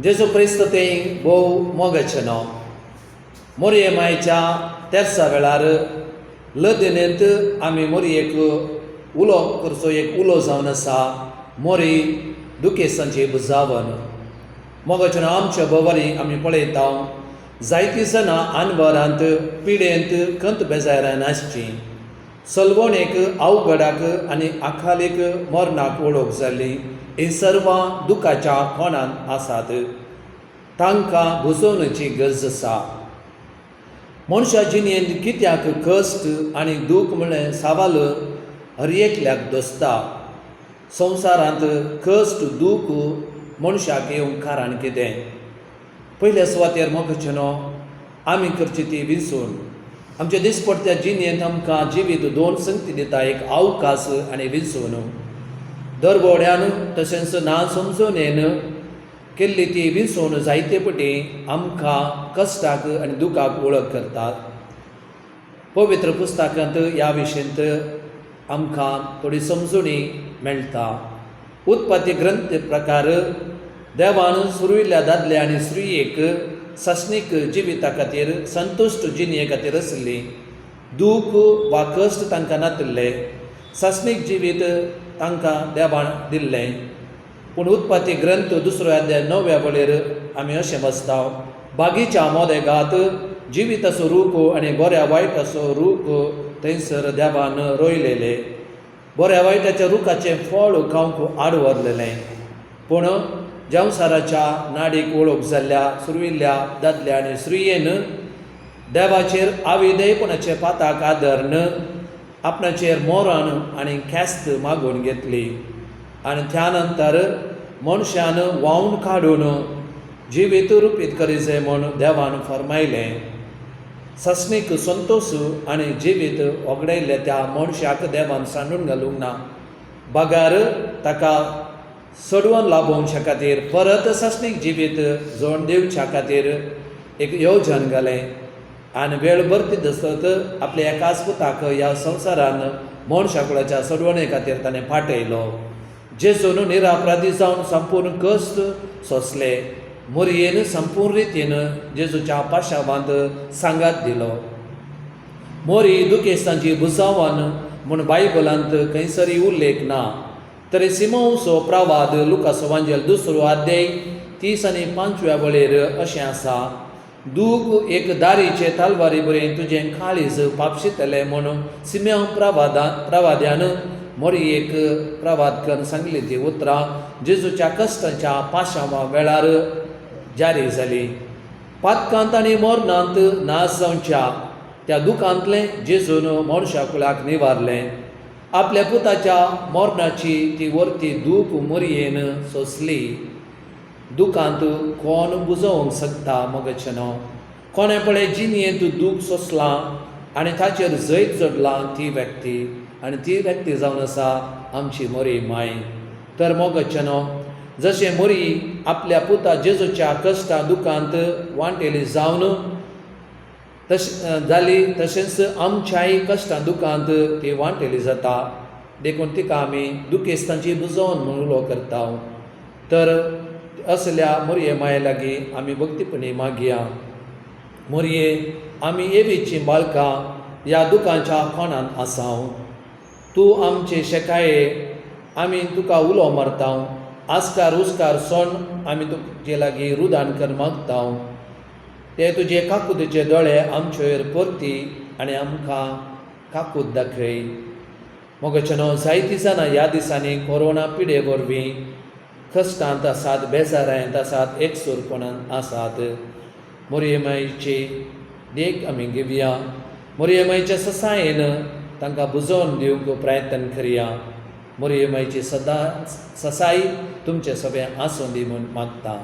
जेजू क्रिस्त तें भोव मोगाचें नांव. मोरये मायच्या तेर्सा वेळार लदनेंत आमी मोरयेक उलो करचो एक उलो जावन आसा, मोरी दुखेस्तांची बुजावन. मोगाचें नांव, आमच्या भोंवरी आमी पळयता जायतीं जाणां आनवरांत, पिडेंत, खंत बेजारान आसचीं. सलवणेक, अवघडाक आनी आखालीक मरणाक वळख जाल्ली हीं सर्वां दुखाच्या कोणांत आसात. तांकां बुजोवणेची गरज आसा. मनशा जिणेंत कित्याक कश्ट आनी दूख म्हळ्ळें सवाल हर एकल्याक दसता. संवसारांत कश्ट, दूख मनशाक येवंक कारण कितें? पयल्या सुवातेर, मोगाचेनो, आमी करची ती विंचून. आमच्या दिसपडत्या जिणेंत आमकां जिवीत दोन संगती दिता, एक अवकाश आनी विंचून. दरवड्यान तशेंच ना समजूनेन केल्ली ती विंचून जायते पटी आमकां कश्टाक आनी दुखाक वळख करतात. पवित्र पुस्तकांत ह्या विशयंत आमकां थोडी समजणी मेळटा. उत्पत्ती ग्रंथ प्रकार देवान सुरविल्ल्या दादले आनी स्त्रियेक सासणीक जिविता खातीर, संतुश्ट जिणये खातीर आसली. दूख वा कश्ट तांकां नातिल्ले. सासणीक जिवीत तांकां देवान दिल्लें. पूण उत्पत्ती ग्रंथ दुसरो अध्याय णव्या वळेर आमी अशें वाचता, बागीच्या मोदेगात जिविताचो रूख आनी बऱ्या वायटाचो रूख थंयसर देवान रोयलेले. बऱ्या वायटाच्या रुखाचें फळ खावंक आडवरलेलें. पूण जंवसाराच्या नाडीक वळख जाल्ल्या सुरविल्ल्या दादल्या आनी स्त्रियेन देवाचेर आविदेयपणाचे पाताक आदर्न आपणाचेर मोरान आनी ख्यास्त मागून घेतली आनी त्या नंतर मनशान व्हांवन काडून जिवीत रुपीत करी जाय म्हूण देवान फरमायलें. सासणीक संतोश आनी जिवीत वगडायल्ल्या त्या मनशाक देवान सांडून घालूंक ना, बगार ताका सोडवून लाभोवच्या खातीर, परत सासणीक जिवीत जोड दिवच्या खातीर एक येवजण घालें आनी वेळ भरती दसत आपल्या एकाच पुताक ह्या संवसारान मनशा कुळाच्या सोडवणे खातीर ताणें पाठयलो. जेजून निरापराधी जावन संपूर्ण कश्ट सोंसले. मोरयेन संपूर्ण रितीन जेजूच्या पाशावांत सांगात दिलो. मोरी दुखेस्तांची बुजावन म्हूण बायबलांत खंयसरय उल्लेख ना. तरी सिमोवचो प्रवाद, लुकासो वांजेल दुसरो अध्याय 30 आनी 5व्या वळेर अशें आसा, दूख एक दारीचे तलवारी बरें तुजें काळीज पापशितलें म्हूण सिम्यांव प्रवाद्यान मोरयेक प्रवाद करून सांगली. ती उतरां जेजूच्या कश्टाच्या पाशांवा वेळार जारी जाली. पातकांत आनी मरणांत नाश जावच्या त्या दुखांतलें जेजून मनशा कुळाक निवारलें. आपल्या पुताच्या मरणाची ती वर्ती दूख मोरयेन सोंसली. दुखांत कोण बुजोवंक शकता, मोगाचेनो? कोणें पळय जिणयेंत दूख सोंसलां आनी ताचेर जैत जोडलां ती व्यक्ती, आनी ती व्यक्ती जावन आसा आमची मोरी माय. तर मोगाचेनो, जशें मोरी आपल्या पुता जेजूच्या कश्टां दुखांत वांटेली जावन तश जाली, तशेंच आमच्याय कश्टां दुखांत ती वांटेली जाता. देखून तिका आमी दुखेस्तांची बुजोवन म्हूण उलो करता. तर असल्या मोरये माये लागीं आमी भक्तीपणी मागया. मोरये, आमी एवीचीं बाळकां ह्या दुखांच्या कोणांत आसाव. तूं आमचे शेकाये, आमी तुका उलो मारता. आस्कार उस्कार सोण आमी तुजे लागीं रुदान कर मागता. ते तुजे काकुतीचे दोळे आमचेर परती आनी आमकां काकूत दाखय. मोगाचेनो, जायतीं जाणां ह्या दिसांनी कोरोना पिडे वरवीं कश्टांत आसात, बेजारायंत आसात, एकसुरपणांत आसात. मोरये माईची देख आमी घेवया. मोरये माईच्या ससायेन तांकां बुजोवन दिवंक प्रयत्न करया. मोरये माईची सदांच ससाई तुमचे सगळें आसूं दी म्हूण मागता.